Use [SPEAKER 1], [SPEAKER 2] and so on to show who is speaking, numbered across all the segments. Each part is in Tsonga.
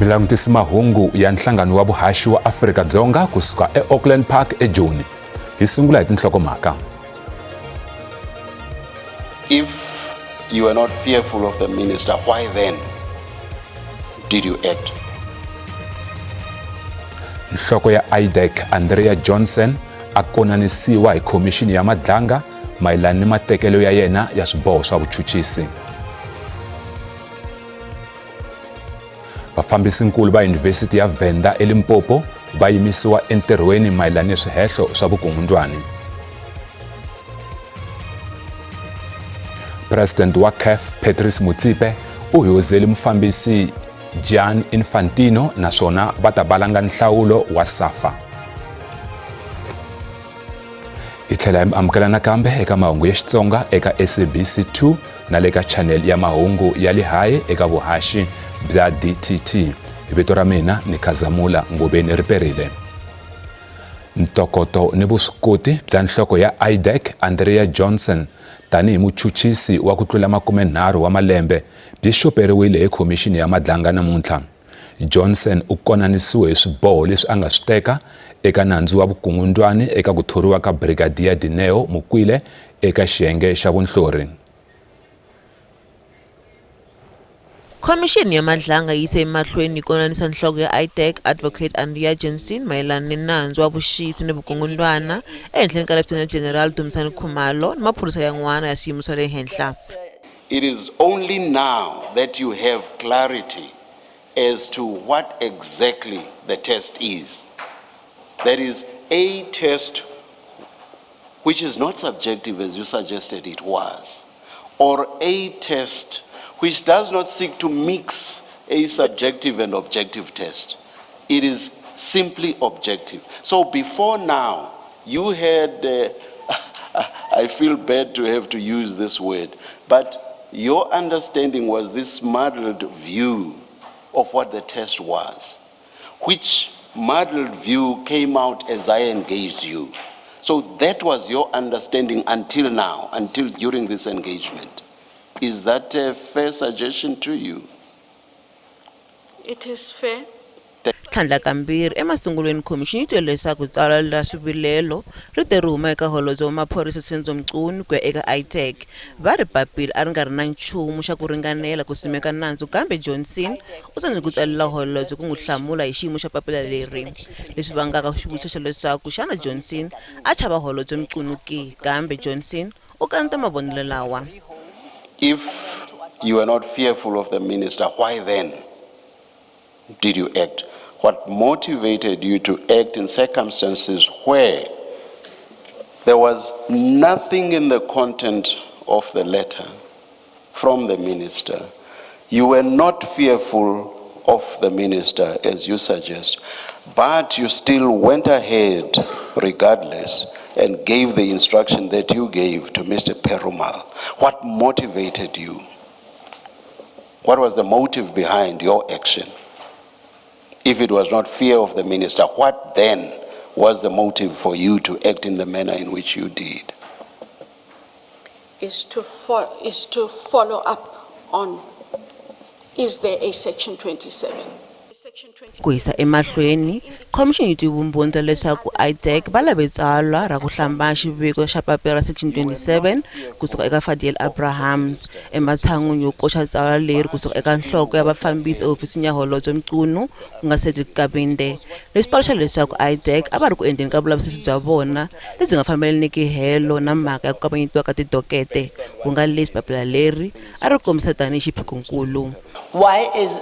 [SPEAKER 1] Langutisi mahungu ya nhlangano wa vuhaxi wa Afrika-Dzonga kusuka eAuckland Park eJoni. Hi sungula hi tinhlokomhaka.
[SPEAKER 2] If you are not fearful of the minister, why then did you act?
[SPEAKER 1] Nhloko ya IDAC Andrea Johnson a konanisiwa hi khomixini ya Madlanga mayelana ni matekelo ya yena ya swiboho swa vuchuchisi. Vafambisinkulu va Yunivhesiti ya Venda eLimpopo va yimisiwa entirhweni mayelana ni swihehlo swa vukungundzwani. President wa CAF Patrice Motsepe u hihozele mufambisi Gianni Infantino naswona va ta valanga nhlawulo wa SAFA. Hi tlhela hi amukela nakambe eka mahungu ya Xitsonga eka SABC 2 na le ka channel ya mahungu ya le haye eka vuhaxi bya DTT. Vito ra mina ni Khazamula Ngobeni Riperile. Ntokoto ni vuswikoti bya nhloko ya IDAC Andrea Johnson tanihi muchuchisi wa ku tlula makumenharhu wa malembe byi xoperiwile hi khomixini ya Madlanga namuntlha. Johnson u konanisiwe hi swiboho leswi a nga swi teka eka nandzu wa vukungundwani eka ku thoriwa ka Brigadier Dineo Mokwile eka xiyenge xa vunhlori.
[SPEAKER 3] Khomixini ya Madlanga yi yise emahlweni yi konanisa nhloko ya IDAC, Advocate Andrea Jensen mayelana ni nandzu wa vuxisi ni vukungundwana ehenhleni ka Lieutenant General Dumisani Khumalo ni maphorisa yan'wana ya swiyimo swa le henhla.
[SPEAKER 2] It is only now that you have clarity as to what exactly the test is. That is a test which is not subjective as you suggested it was, or a test which does not seek to mix a subjective and objective test. It is simply objective. So before now, you had, I feel bad to have to use this word, but your understanding was this muddled view of what the test was, which muddled view came out as I engaged you. So that was your understanding until now, until during this engagement. Is that a fair suggestion to you?
[SPEAKER 4] It is fair.
[SPEAKER 3] Tlhandlakambirhi, emasungulweni khomixini yi twile leswaku tsalwa ra swivilelo ri te ri huma eka Holobye wa Maphorisa Senzo Mchunu ku ya eka ITAC. Va ri papila a ri nga ri na nchumu xa ku ringanela ku simeka nandzu kambe Johnson u tsandzeke ku tsalela holobye ku n'wi hlamula hi xiyimo xa papila leri, leswi vangaka xivutiso xa leswaku xana Johnson a chava Holobye Mchunu ke? Kambe Johnson u kaneta mavonelo lawa.
[SPEAKER 2] If you were not fearful of the minister, why then did you act? What motivated you to act in circumstances where there was nothing in the content of the letter from the minister? You were not fearful of the minister, as you suggest, but you still went ahead regardless and gave the instruction that you gave to Mr. Perumal. What motivated you? What was the motive behind your action? If it was not fear of the minister, what then was the motive for you to act in the manner in which you did?
[SPEAKER 4] Is to follow up on, is there a section 27?
[SPEAKER 3] Ku yisa emahlweni, khomixini yi twe vumbhoni bya leswaku IDAC va lave tsalwa ra ku hlambanya xiviko xa papila ra Section 27 kusuka eka Fadiel Abrahams, ematshan'wini yo koxa tsalwa leri kusuka eka nhloko ya vafambisi ehofisini ya Holobye Mchunu ku nga Cedric Kabinde, leswi paluxa leswaku IDAC a va ri ku endleni ka vulavisisi bya vona lebyi nga fambelaniki helo na mhaka ya ku kavanyetiwa ka tidokete, ku nga leswi papila leri a ri kombisa tanihi xiphiqonkulu.
[SPEAKER 5] Why is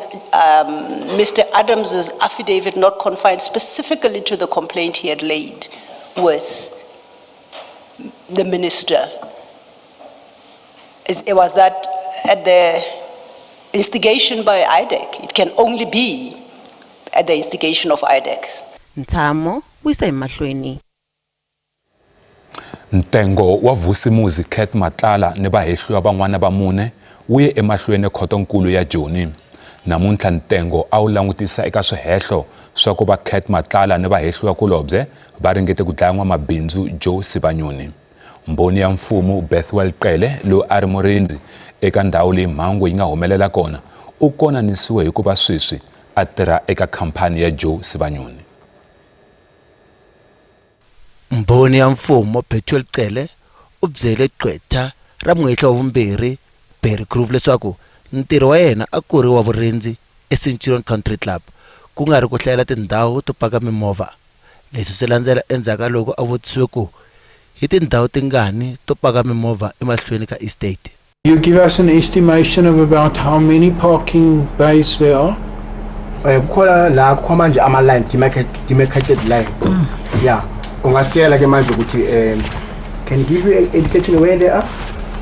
[SPEAKER 5] Mr. Adams's affidavit not confined specifically to the complaint he had laid with the minister? Was that at the instigation by IDAC? It can only be at the instigation of IDAC.
[SPEAKER 3] Ntshamo wu yisa emahlweni.
[SPEAKER 1] Ntengo wa Vusimuzi Cat Matlala ni vahehliwa van'wana va mune wu ye emahlweni ekhotonkulu ya Joni. Namuntlha ntengo a wu langutisa eka swihehlo swa ku va Cat Matlala ni vahehliwa-kulobye va ringete ku dlaya n'wamabindzu Joe Sibanyoni. Mbhoni ya mfumo Bethuel Qele loyi a ri murindzi eka ndhawu leyi mhangu yi nga humelela kona u konanisiwe hi ku va sweswi a tirha eka khamphani ya Joe Sibanyoni.
[SPEAKER 6] Mbhoni ya mfumo Bethuel Cele u byele gqwetha ra muhehli wa vumbirhi Barry Groove leswaku ntirho wa yena a ku ri wa vurindzi eCenturion Country Club ku nga ri ku hlayela tindhawu to paka mimovha. Leswi swi landzela endzhaku ka loko a vutisiwe ku hi tindhawu tingani to paka mimovha emahlweni ka estate.
[SPEAKER 7] You give us an estimation of about how many parking bays there are?
[SPEAKER 8] Eh kukhona la kukho manje ama line demarcated line. Yeah. Ungasitshela ke manje ukuthi can you give you an indication where they are?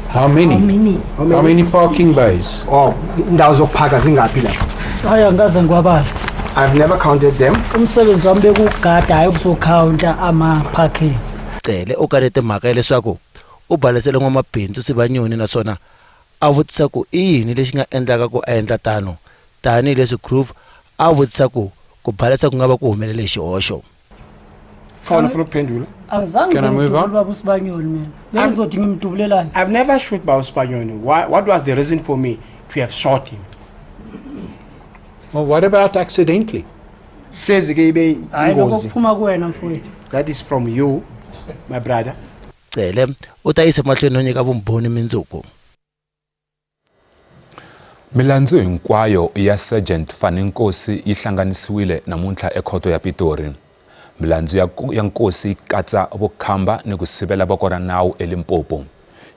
[SPEAKER 7] How many?
[SPEAKER 9] How many?
[SPEAKER 7] How many parking bays?
[SPEAKER 8] Oh, indawo zokuphaka zingaphi lapha?
[SPEAKER 9] Hayi angikaze ngiwabala.
[SPEAKER 8] I've never counted them.
[SPEAKER 9] Umsebenzi wami bekugada hayi ukuzokhawunta ama-parking.
[SPEAKER 6] Cele u kanete mhaka ya leswaku u balesele n'wamabindzu Sibanyoni naswona a vutisa ku i yini lexi nga endlaka ku a endla tano tanihi leswi Groove a vutisa ku ku balesa ku nga va ku humelele hi xihoxo.
[SPEAKER 8] Khona ufuna ukuphendula?
[SPEAKER 9] Angizange
[SPEAKER 7] Can I move on?
[SPEAKER 9] ngimdubule baba uSibanyoni mina. Bengizothi ngimdubulelani?
[SPEAKER 10] I've never shoot Baba Sibanyoni. Why, what was the reason for me to have shot him?
[SPEAKER 7] Well, what about accidentally?
[SPEAKER 8] Hlezi ke ibe
[SPEAKER 9] Hayi lokho
[SPEAKER 8] ingozi.
[SPEAKER 9] kuphuma kuwena mfowethu.
[SPEAKER 10] That is from you, my brother.
[SPEAKER 6] Cele u ta yisa mahlweni no nyika vumbhoni mindzuku.
[SPEAKER 1] Milandzu hinkwayo ya Sergeant Fani Nkosi yi hlanganisiwile namuntlha ekhoto ya Pitori. Milandzu ya Nkosi yi katsa vukhamba ni ku sivela voko ra nawu eLimpopo,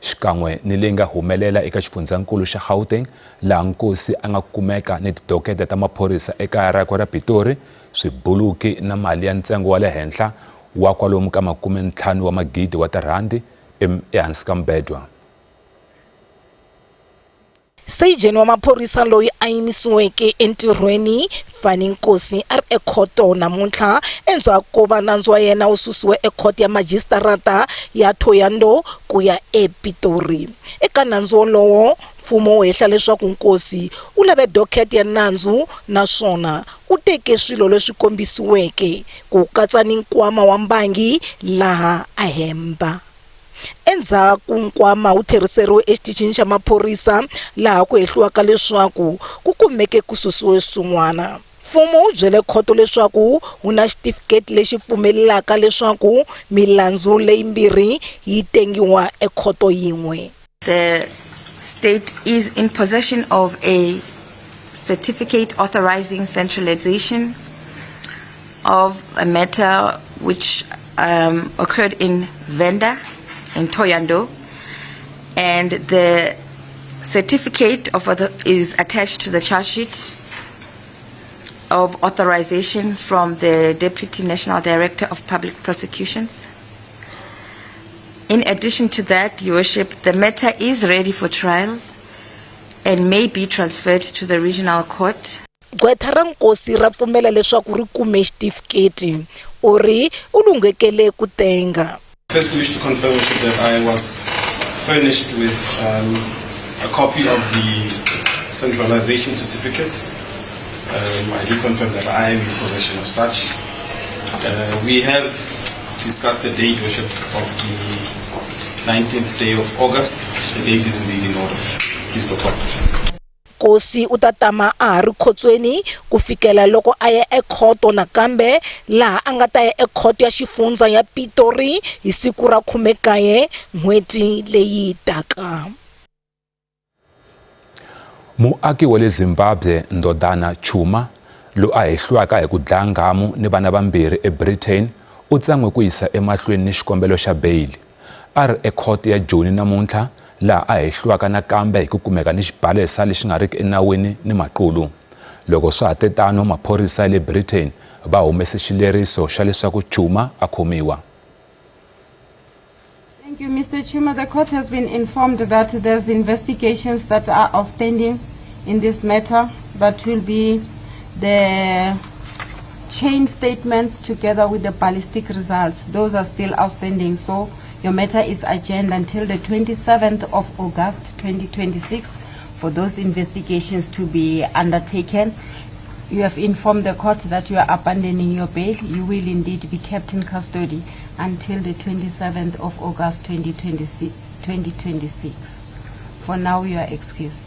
[SPEAKER 1] xikan'we ni leyi nga humelela eka xifundzankulu xa Gauteng laha Nkosi a nga kumeka ni tidokete ta maphorisa ekaya rakwe ra Pitori, swibuluki na mali ya ntsengo wa le henhla wa kwalomu ka 50 wa magidi wa tirhandi ehansi ka mubedwa.
[SPEAKER 11] Sejeni wa maphorisa loyi a yimisiweke entirhweni Fani Nkosi a ri ekhoto namuntlha endzhaku ko va nandzu wa yena wu susiwe ekhoto ya majisitarata ya Thohoyandou ku ya ePitori. Eka nandzu wolowo, mfumo wu hehla leswaku Nkosi u lave docket ya nandzu naswona u teke swilo leswi kombisiweke, ku katsa ni nkwama wa mbangi laha a hemba. Endzhaku nkwama wu tlheriseriwe exitichini xa maphorisa laha ku hehliwaka leswaku ku kumeke ku susiwe swin'wana. Mfumo wu byele khoto leswaku wu na xitifiketi lexi pfumelelaka leswaku milandzu leyimbirhi yi tengiwa ekhoto yin'we.
[SPEAKER 12] The state is in possession of a certificate authorizing centralization of a matter which occurred in Venda, in Thohoyandou, and the certificate of is attached to the charge sheet of authorization from the Deputy National Director of Public Prosecutions. In addition to that, Your Worship, the matter is ready for trial and may be transferred to the regional court.
[SPEAKER 11] Gqwetha ra Nkosi ra pfumela leswaku ri kume xitifiketi. U ri u lunghekele ku tenga.
[SPEAKER 13] First, we wish to confirm, Worship, that I was furnished with a copy of the centralization certificate. I do confirm that I am in possession of such. We have discussed the date, Worship, of the 19th day of August. The date is indeed in order. Please go forward.
[SPEAKER 11] Nkosi u ta tama a ha ri khotsweni ku fikela loko a ya ekhoto nakambe laha a nga ta ya ekhoto ya xifundza ya Pitori hi siku ra 19 n'hweti leyi taka.
[SPEAKER 1] Muaki wa le Zimbabwe Ndodana Chuma loyi a hehliwaka hi ku dlaya nghamu ni vana vambirhi eBritain u tsan'we ku yisa emahlweni ni xikombelo xa beyili. A ri ekhoto ya Joni namuntlha laha a hehliwaka nakambe hi ku kumeka ni xibalesa lexi nga riki enawini ni maqulu. Loko swa ha te tano, maphorisa ya le Britain va humese xileriso xa leswaku Chuma a khomiwa.
[SPEAKER 14] Thank you, Mr. Chuma. The court has been informed that there's investigations that are outstanding in this matter that will be the chain statements together with the ballistic results. Those are still outstanding. So your matter is adjourned until the 27th of August 2026 for those investigations to be undertaken. You have informed the court that you are abandoning your bail. You will indeed be kept in custody until the 27th of August 2026. 2026. For now, you are excused.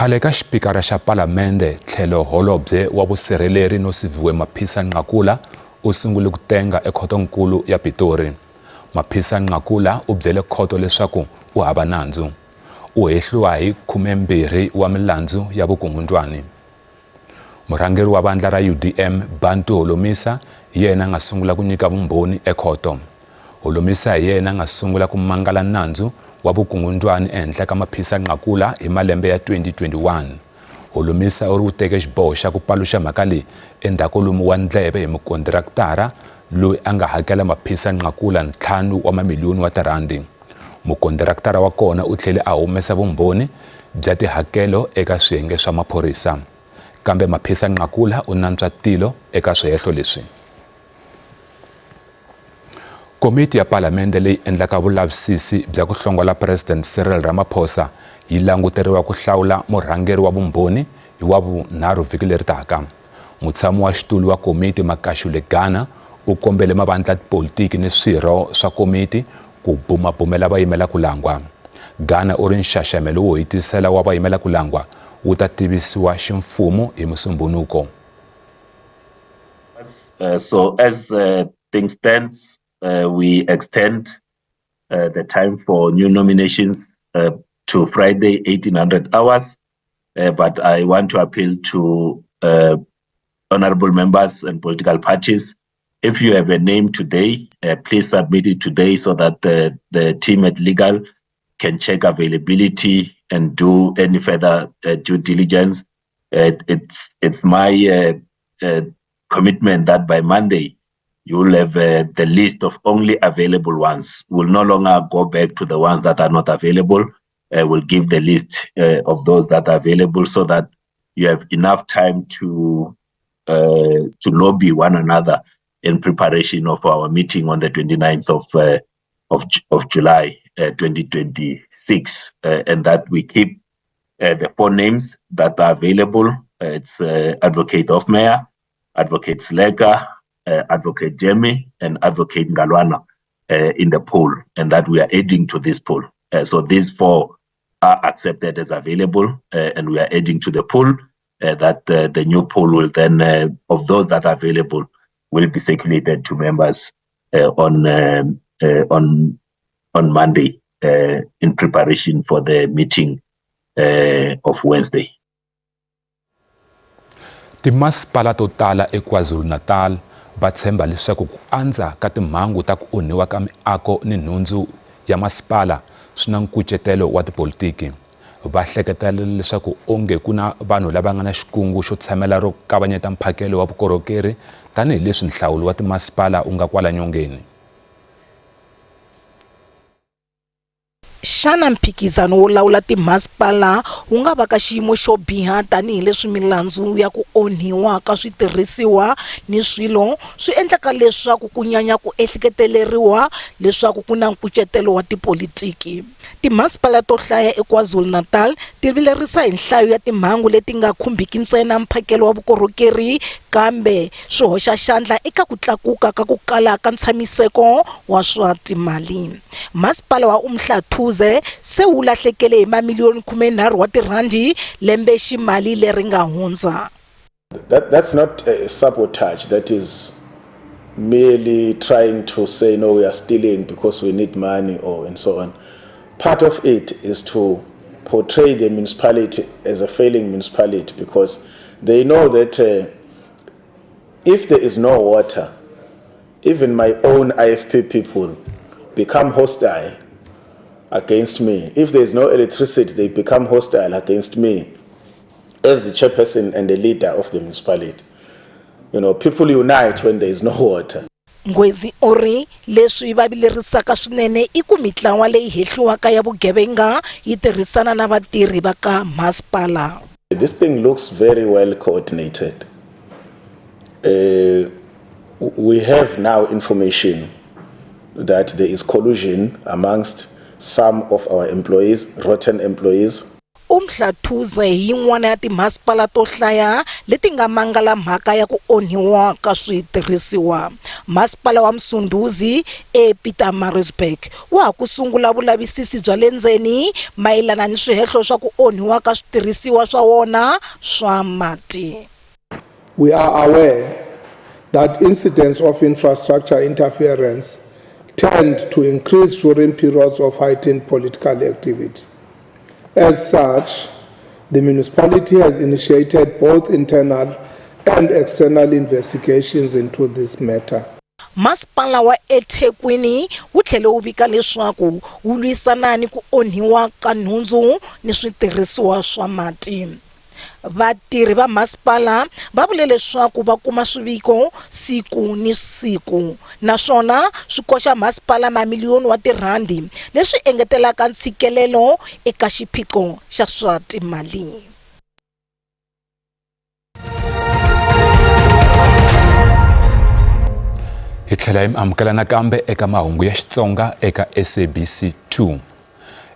[SPEAKER 1] Khale ka xipikara xa Palamende tlhelo Holobye wa Vusirheleri Nosiviwe Mapisa-Nqakula u sungule ku tenga eKhotonkulu ya Pitori. Mapisa-Nqakula u byele khoto leswaku u hava nandzu. U hehliwa hi 12 wa milandzu ya vukungundzwani. Murhangeri wa vandla ra UDM Bantu Holomisa hi yena a nga sungula ku nyika vumbhoni ekhoto. Holomisa hi yena a nga sungula ku mangala nandzu wa vukungundzwani ehenhla ka Maphisa-Nqakula hi malembe ya 2021. Holomisa u ri u teke xiboho xa ku paluxa mhaka leyi endzhaku ko lumiwa ndleve hi mukondirakitara loyi a nga hakela Maphisa-Nqakula ntlhanu wa mamiliyoni wa tirhandi. Mukondirakitara wa kona u tlhele a humesa vumbhoni bya tihakelo eka swiyenge swa maphorisa. Kambe Maphisa-Nqakula u nantswa tilo eka swihehlo leswi. Komiti ya Palamende leyi endlaka vulavisisi bya ku hlongola President Cyril Ramaphosa yi languteriwa ku hlawula murhangeri wa vumbhoni hi Wavunharhu vhiki leri taka. Mutshami wa xitulu wa komiti Makashule Gana u kombele mavandla tipolitiki ni swirho swa komiti ku bumabumela vayimela-ku-langwa. Gana u ri nxaxamelo wo hetisela wa vayimela-ku-langwa wu ta tivisiwa ximfumo hi Musumbhunuko.
[SPEAKER 15] So as things stands, we extend the time for new nominations to Friday, 1800 hours. But I want to appeal to honorable members and political parties. If you have a name today, please submit it today so that the team at legal can check availability and do any further due diligence. It's my commitment that by Monday, you will have the list of only available ones. We'll no longer go back to the ones that are not available. We'll give the list of those that are available so that you have enough time to lobby one another in preparation of our meeting on the 29th of July 2026, and that we keep the four names that are available. It's Advocate Hofmeyr, Advocate Seleka, Advocate Jemmy, and Advocate Ngalwana in the pool, and that we are adding to this pool. So these four are accepted as available, and we are adding to the pool. That the new pool will then, of those that are available, will be circulated to members on Monday in preparation for the meeting of Wednesday.
[SPEAKER 1] Timasipala to tala eKwaZulu-Natal va tshemba leswaku ku andza ka timhangu ta ku onhiwa ka miako ni nhundzu ya masipala swi na nkucetelo wa tipolitiki. Va hleketela leswaku onge ku na vanhu lava nga na xikungu xo tshamela ro kavanyeta mphakelo wa vukorhokeri tanihileswi nhlawulo wa timasipala wu nga kwala nyongeni.
[SPEAKER 11] Xana mphikizano wo lawula timasipala wu nga va ka xiyimo xo biha tanihileswi milandzu ya ku onhiwa ka switirhisiwa ni swilo swi endlaka leswaku ku nyanya ku ehleketeleriwa leswaku ku na nkucetelo wa tipolitiki? Timasipala to hlaya eKwaZulu-Natal ti vilerisa hi nhlayo ya timhangu leti nga khumbiki ntsena mphakelo wa vukorhokeri kambe swi hoxa xandla eka ku tlakuka ka ku kala ka ntshamiseko wa swa timali. Masipala wa Umhlathuze se wu lahlekele hi mamiliyoni 13 wa tirhandi lembe ximali leri nga hundza.
[SPEAKER 16] That's not a sabotage. That is merely trying to say, no, we are stealing because we need money or and so on. Part of it is to portray the municipality as a failing municipality because they know that if there is no water, even my own IFP people become hostile against me. If there is no electricity, they become hostile against me as the chairperson and the leader of the municipality. People unite when there is no water.
[SPEAKER 11] Ngwezi u ri leswi va vilerisaka swinene i ku mitlawa leyi hehliwaka ya vugevenga yi tirhisana na vatirhi va ka masipala.
[SPEAKER 16] This thing looks very well coordinated. We have now information that there is collusion amongst some of our employees, rotten employees.
[SPEAKER 11] Umhlathuze hi yin'wana ya timhasipala to hlaya leti nga mangala mhaka ya ku onhiwa ka switirhisiwa. Masipala wa Msunduzi ePietermaritzburg wa ha ku sungula vulavisisi bya le ndzeni mayelana ni swihehlo swa ku onhiwa ka switirhisiwa swa wona swa mati.
[SPEAKER 17] We are aware that incidents of infrastructure interference tend to increase during periods of heightened political activity. As such, the municipality has initiated both internal and external investigations into this matter.
[SPEAKER 11] Masipala wa eThekwini wu tlhele wu vika leswaku wu lwisana ni ku onhiwa ka nhundzu ni switirhisiwa swa mati. Vatirhi va masipala va vule leswaku va kuma swiviko siku ni siku naswona swi koxa masipala mamiliyoni wa tirhandi leswi engetelaka ntshikelelo eka xiphiqo xa swa timali.
[SPEAKER 1] Hi tlhela hi mi amukela nakambe eka mahungu ya Xitsonga eka SABC 2.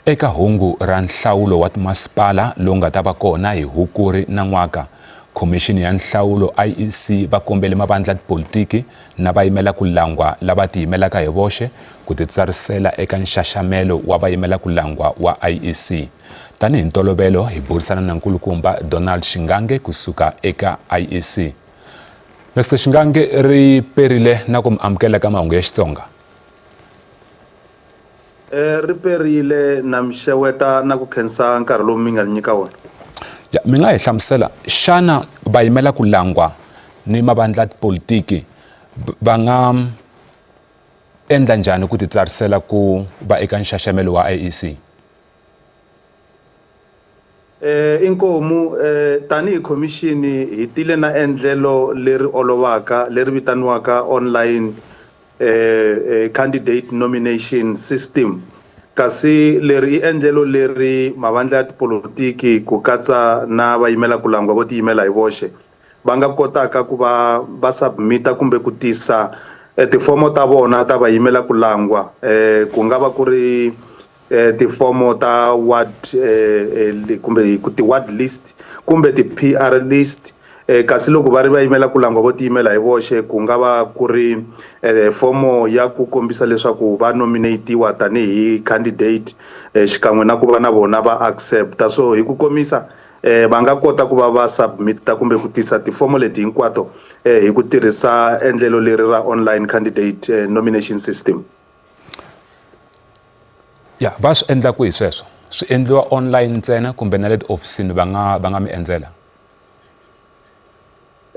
[SPEAKER 1] Eka hungu ra nhlawulo wa timasipala lowu nga ta va kona hi Hukuri nan'waka, Khomixini ya Nhlawulo, IEC, va kombele mavandla tipolitiki na vayimela ku langwa lava tiyimelaka hi voxe ku titsarisela eka nxaxamelo wa vayimela ku langwa wa IEC. Tanihi ntolovelo hi burisana na Nkulukumba Donald Shingange ku suka eka IEC. Mister Shingange ri perile na ku mi amukela eka mahungu ya Xitsonga.
[SPEAKER 18] Eh, ri perile na mi xeweta na ku khensa nkarhi lowu mi nga ni nyika wona.
[SPEAKER 1] Ya, mi nga hi hlamusela xana vayimela ku langwa ni mavandla tipolitiki va nga endla njhani ku titsarisela ku va eka nxaxamelo wa IEC?
[SPEAKER 18] Eh, inkomu eh, tanihi khomixini hi tile na endlelo leri olovaka leri vitaniwaka online eh, candidate nomination system kasi leri i endlelo leri mavandla ya tipolotiki ku katsa na vayimela ku langwa vo tiyimela hi voxe va nga kotaka ku va va submita kumbe ku tisa eh, tifomo ta vona ta vayimela ku langwa eh, ku nga va ku ri eh, tifomo ta ward eh, eh, kumbe ti-ward list kumbe ti-P_R list eh, kasi loko va ri va yimela ku langwa vo tiyimela hi voxe ku nga va ku ri eh, fomo ya ku kombisa leswaku va nominatiwa tanihi candidate eh, xikan'we na ku va na vona va accepta so hi ku komisa eh, va nga kota ku va va submita kumbe ku tisa tifomo leti hinkwato eh, hi ku tirhisa endlelo leri ra online candidate eh, nomination system.
[SPEAKER 1] Ya va swi endla kwihi sweswo swi endliwa online ntsena kumbe na le tihofisini va nga va nga mi endzela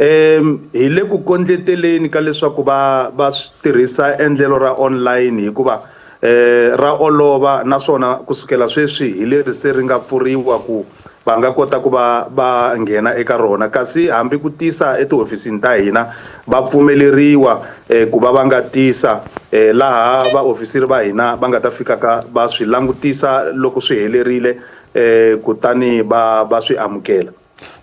[SPEAKER 18] Um hi le ku kondleteleni ka leswaku va va swi tirhisa endlelo ra online hikuva eh ra olova naswona kusukela sweswi hi leri se ri nga pfuriwa ku va nga kota ku va va nghena eka rona kasi hambi ku tisa etihofisini ta hina va pfumeleriwa eh, ku va va nga tisa eh, laha vaofisiri va hina va nga ta fikaka va swi langutisa loko swi helerile eh, kutani va va swi amukela.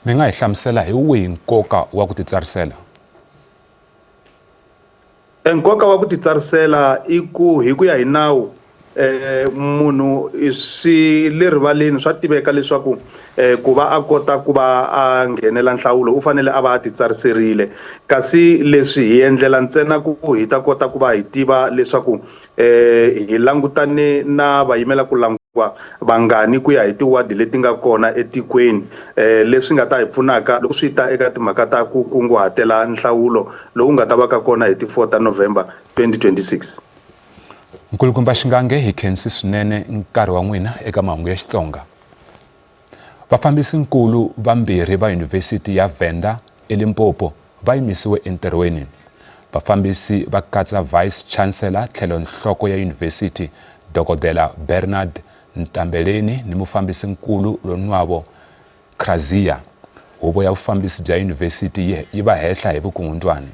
[SPEAKER 1] Mi nga hi hlamusela hi wihi nkoka wa ku titsarisela?
[SPEAKER 18] Nkoka wa ku titsarisela i ku hi ku ya hi nawu munhu swi le rivaleni swa tiveka leswaku ku va a kota ku va a nghenela nhlawulo u fanele a va a titsariserile kasi leswi hi endlela ntsena ku hi ta kota ku va hi tiva leswaku hi langutane na vayimela ku langwa vangani ku ya hi tiwadi leti nga kona etikweni leswi nga ta hi pfunaka loko swi ta eka timhaka ta ku kunguhatela nhlawulo lowu nga ta va ka kona hi ti 4 ta November 2026.
[SPEAKER 1] Nkulukumba Xingange hi khensi swinene nkarhi wa n'wina eka mahungu ya Xitsonga. Vafambisi-nkulu vambirhi va Yunivhesiti ya Venda eLimpopo va yimisiwe entirhweni. Vafambisi va katsa Vice Chancellor tlhelo nhloko ya yunivhesiti Dokodela Bernard Ntambeleni ni mufambisi-nkulu Lonwabo Kraziya. Huvo ya vufambisi bya yunivhesiti yi va hehla hi vukungundwani.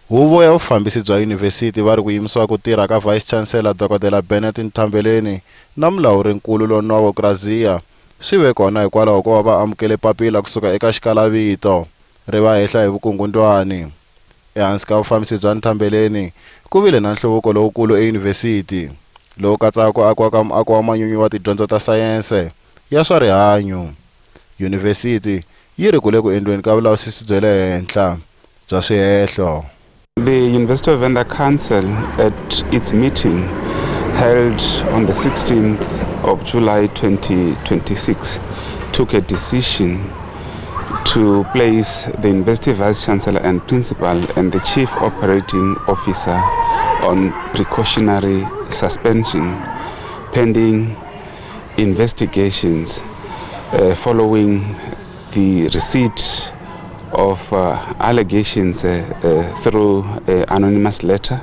[SPEAKER 19] Huvo ya vufambisi bya yunivhesiti va ri ku yimisiwa ku tirha ka Vice Chancellor Dokodela Bennett Nthambeleni na Mulawuri-nkulu Lonwabo Kraziya swi ve kona hikwalaho ko va va amukele papila ku suka eka xikalavito ri va hehla hi vukungundwani. Ehansi ka vufambisi bya Nthambeleni ku vile na nhluvuko lowukulu eyunivhesiti. lowu katsaka ku akiwa ka muako wa manyunyu wa tidyondzo ta sayense ya swa rihanyu. Yunivhesiti yi ri ku le ku endliweni ka vulavisisi bya le henhla bya swihehlo.
[SPEAKER 20] The University of Venda Council at its meeting held on the 16th of July 2026 took a decision to place the University Vice Chancellor and Principal and the Chief Operating Officer on precautionary suspension pending investigations following the receipt of allegations through an anonymous letter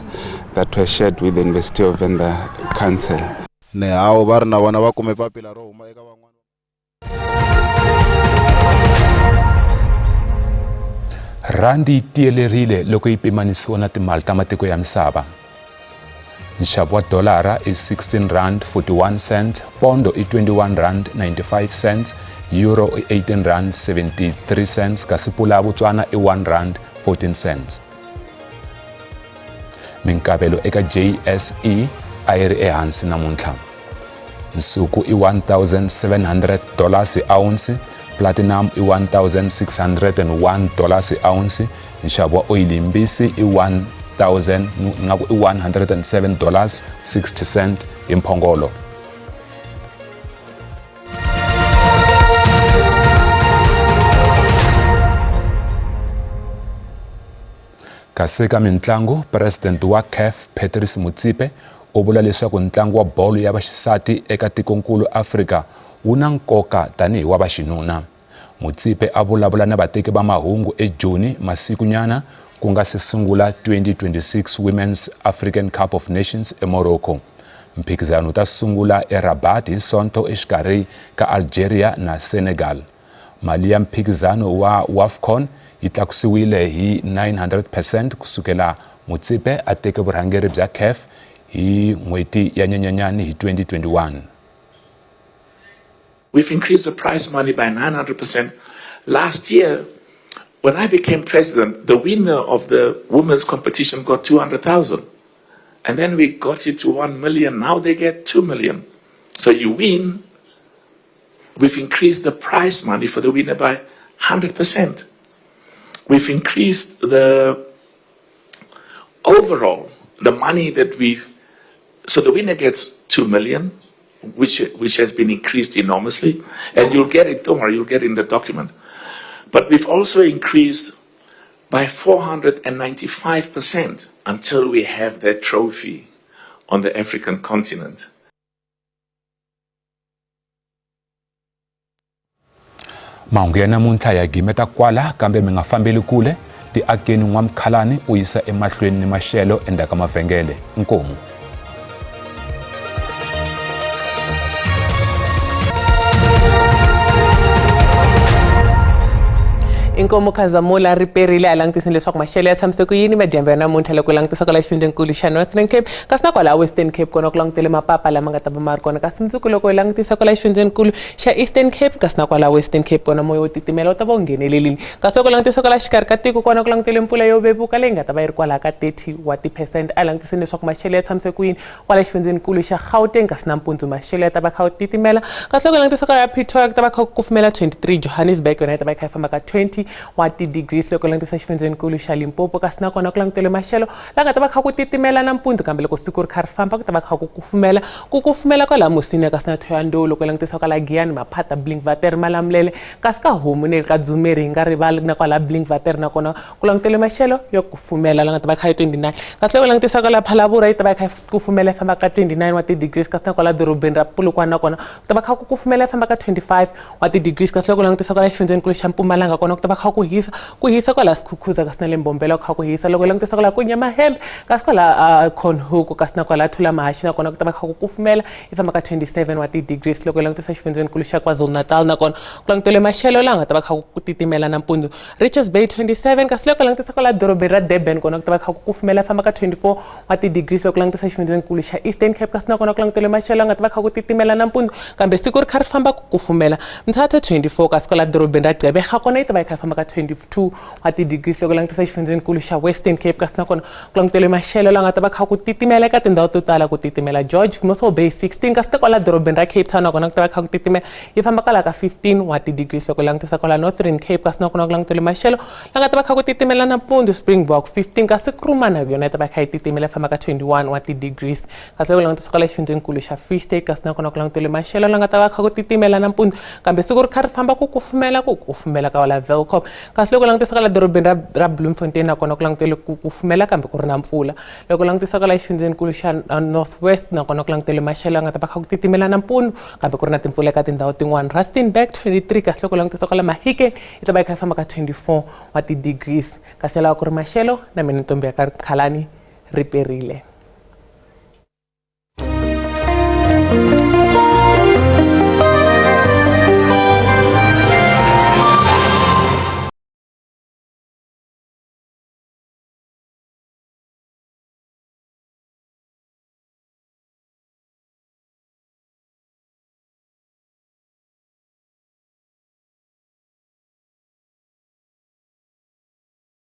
[SPEAKER 20] that was shared with the University of Venda Council.
[SPEAKER 19] Nehawu va ri na vona va kume papila ro huma eka van'wana.
[SPEAKER 1] Rhandi yi tiyelerile loko yi pimanisiwa na timali ta matiko ya misava. Nxavo wa dolara i 16 rand 41 cents, pondo i 21 rand 95 cents, euro i 18 rand 73 cents kasi pula ya Botswana i 1 rand 14 cents. Minkavelo eka JSE a yi ri ehansi namuntlha. Nsuku i 1700 dollars hi ounce, platinum i 1601 dollars hi ounce, nxavo wa oyili yimbisi i 1000 nga ku i 107 dollars 60 cent hi mphongolo. Kasi eka mintlangu, President wa CAF Patrice Motsepe u vula leswaku ntlangu wa bolo ya vaxisati eka tikonkulu Afrika wu na nkoka tanihi wa vaxinuna. Motsepe a vulavula na vateki va mahungu eJoni masikunyana ku nga se sungula 2026 Women's African Cup of Nations eMorocco. Mphikizano wu ta sungula eRabat hi Sonto exikarhi ka Algeria na Senegal. Mali ya mphikizano wa WAFCON yi tlakusiwile hi 900 percent ku sukela Motsepe a teke vurhangeri bya CAF hi n'hweti ya Nyenyanyani hi 2021.
[SPEAKER 21] We've increased the prize money by 900%. Last year, when I became president, the winner of the women's competition got 200,000. And then we got it to 1 million. Now they get 2 million. So you win. We've increased the prize money for the winner by 100%. We've increased the overall, the money that we've... So the winner gets 2 million, which has been increased enormously. And you'll get it, don't worry, you'll get it in the document. But we've also increased by 495% until we have that trophy on the African continent.
[SPEAKER 1] Mahungu ya namuntlha ya gimeta kwala kambe mi nga fambeli kule tiakeni n'wamkhalani u yisa emahlweni ni maxelo endzhaku ka mavhengele nkomu.
[SPEAKER 22] Inkomu Khazamula ri perile a langutiseni leswaku maxelo ya tshamise ku yini madyambu ya namuntlha loko langutisa kwala xifundzenkulu xa Northern Cape kasi na kwala Western Cape kona ku langutele mapapa lama nga ta va ma ri kona kasi mundzuku loko hi langutisa kwala xifundzenkulu xa Eastern Cape kasi na kwala Western Cape kona moya wo titimela wu ta va wu nghenelelile kasi loko langutisa kwala xikarhi ka tiko kona ku langutele mpfula yo vevuka leyi nga ta va yi ri kwalaha ka 30 wa ti-percent a langutiseni leswaku maxelo ya tshamise ku yini kwala xifundzenikulu xa Gauteng kasi nampundzu maxelo ya ta va kha titimela kasi loko langutisa kwala Pretoria ku ta va kha ku kufumela 23 Johannesburg yona yi ta va yi kha yi famba ka 20 wa ti-degrees loko langutisa xifundzenikulu xa Limpopo kasi nakona ku langutele maxelo la nga ta va kha ku titimela nampundzu kambe loko siku ri kha ri famba ku ta va kha ku kufumela ku kufumela kwala Musina kasi na Thohoyandou loko langutisa kwala Giyani Maphata Blinkwater Malamulele kasi ka Homu ne ka Dzumeri hi nga rivali na kwala Blinkwater nakona ku langutele maxelo yo kufumela la nga ta va kha yi 29 kasi loko langutisa kwala Phalaborwa yi ta va yi kha yi kufumela yi famba ka 29 wa ti-degrees kasi na kwala dorobeni ra Polokwane nakona ku ta va kha ku kufumela yi famba ka 25 wa ti-degrees kasi loko langutisa kwala xifundzhenikulu xa Mpumalanga kona ku ta va kha ku hisa ku hisa kwala Skukuza kasi na le Mbombela ku kha ku hisa loko langutisa kwala Kunyamahembe kasi kwala Khonhuku kasi na kwala Thulamahashe nakona ku ta va kha ku kufumela yi famba ka 27 wa ti-degrees loko langutisa xifundzhenikulu xa KwaZulu-Natal nakona ku langutele maxelo laha nga ta va kha ku titimela nampundzu Richards Bay 27 kasi loko langutisa kwala dorobeni ra Durban kona ku ta va kha ku kufumela famba ka 24 wa ti-degrees loko langutisa xifundzhenikulu xa Eastern Cape kasi nakona ku langutele maxelo ya nga ta va kha ku titimela nampundzu kambe siku ri kha ri famba ku kufumela Mthatha 24 kasi kwala dorobeni ra Gqeberha kona yi ta va yi kha yi famba ka 22 wa ti-degrees loko langutisa xifundzenikulu xa Western Cape. Kasi nakona ku langutele maxelo la nga ta va kha ku titimela eka tindhawu to tala, ku titimela George, Mossel Bay 16, kasi kwala dorobeni ra Cape Town nakona ku ta va kha ku titimela, yi famba kwala ka 15 wa ti-degrees loko langutisa kwala Northern Cape. Kasi nakona ku langutele maxelo la nga ta va kha ku titimela nampundzu, Springbok 15, kasi Krumana yona yi ta va kha yi titimela, yi famba ka 21 wa ti-degrees. Kasi loko langutisa kwala xifundzenikulu xa Free State, kasi nakona ku langutele maxelo la nga ta va kha ku titimela nampundzu, kambe siku ri kha ri famba ku kufumela, ku kufumela ka wala Welkom. Kasi loko langutisa kwala dorobeni ra Bloemfontein, nakona ku langutele ku kufumela, kambe ku ri na mpfula. Loko langutisa kwala xifundzenikulu xa North West, nakona ku langutele maxelo ya nga ta va kha ku titimela nampundzu, kambe ku ri na timpfula eka tindhawu tin'wana, Rustenburg 23, kasi loko langutisa kwala Mahikeng yi ta va yi kha yi famba ka 24 wa ti-degrees. Kasi laha ku ri maxelo na mina ntombi ya ka Khalani, ri perile.